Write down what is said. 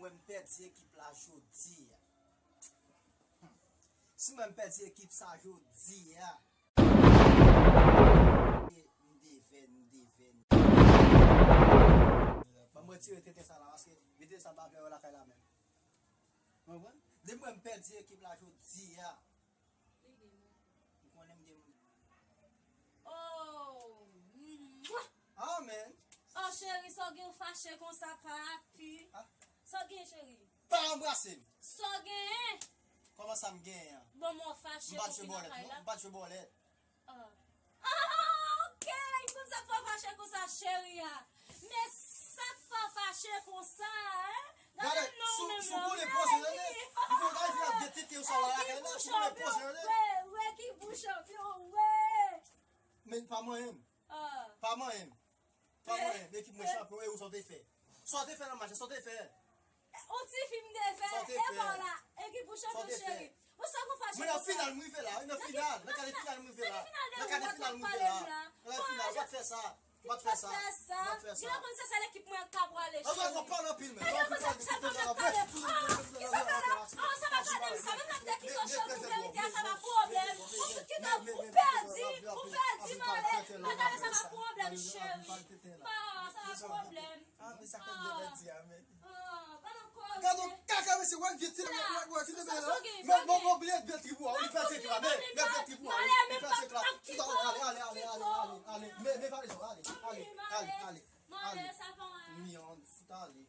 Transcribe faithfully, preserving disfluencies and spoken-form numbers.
M pèdi ekip la jodi a. Hmm. Si mwen m pèdi ekip sa jodi a, m devè, m devè, m devè. Ban m retire tenten sa la, paske videyo sa m pa vle wè lakay la menm. Ou konprann? Depi mwen m pèdi ekip la jodi a, Li gen moun. M konnen m gen moun. Oh! Mwah! Ah, man. Oh, cheri, sa w gen w fache konsa, papi? Ah. Sa w gen, cheri? Pa anbrase m. Sa w gen? Kòman sa m gen an? Bon, mwen fache pou ki nan kay la? M pa t jwe bòlèt, non. M pa t jwe bòlèt. Ah. Ah, ok! Konn sa k fè w fache konsa, cheri a. Men sa k fè w fache konsa, en? Gade, gade non, sou, menm sou non. Koule poze, tande. M konn gade vin ap gen tete yo sa la lakay la, sou koule poze, tande. Wè, wè ki pou chanpyon, wè. Men pa manyen m. Ah. Pa manyen m. Pa manyen m. Ekip mwen chanpyon, e ou sa w te fè? Sa w te fè nan match la, sa w te fè? On ti fi m te fè, e pa w la, ekip ou chanpyon cheri. Bon, sa pou fache konsa. Mwen nan final m rive la, wi, nan final. Nan kade final m rive la. Nan kade final m rive la. Nan kade final, w ap pale m la. Nan kade final, w pa t fè sa. W pa t fè sa. W pa t fè sa. Gen lè konn se sèl ekip mwen k ka prale cheri. An, an, an, pale anpil, men. Gen lè konn se sèl ekip mwen k ka prale. Ah, ki sa pa la? Ah, sa pa pale m sa. Menm lè m te kite w chanpyon verite a, sa pa pwoblèm. Ou tout kite w pèdi, ou pèdi male. Mwen gade sa pa pwoblèm cheri. Ah, sa pa pwoblèm. Ah, men sa k ap gen pèdi a, men. Gade yon kaka, mesye, wè vye ti nèg la, wè, wè, ki te la. Men, bon, bon, bliye vye trip ou a, li pèse ekip la, men, men vye trip ou a, li pèse ekip la. Tout a, ale, ale, ale, ale, ale, ale, men, men, pa bezwen, ale, ale, ale, ale, ale. Mwen, sa pa anyen. Mwen, fout ale.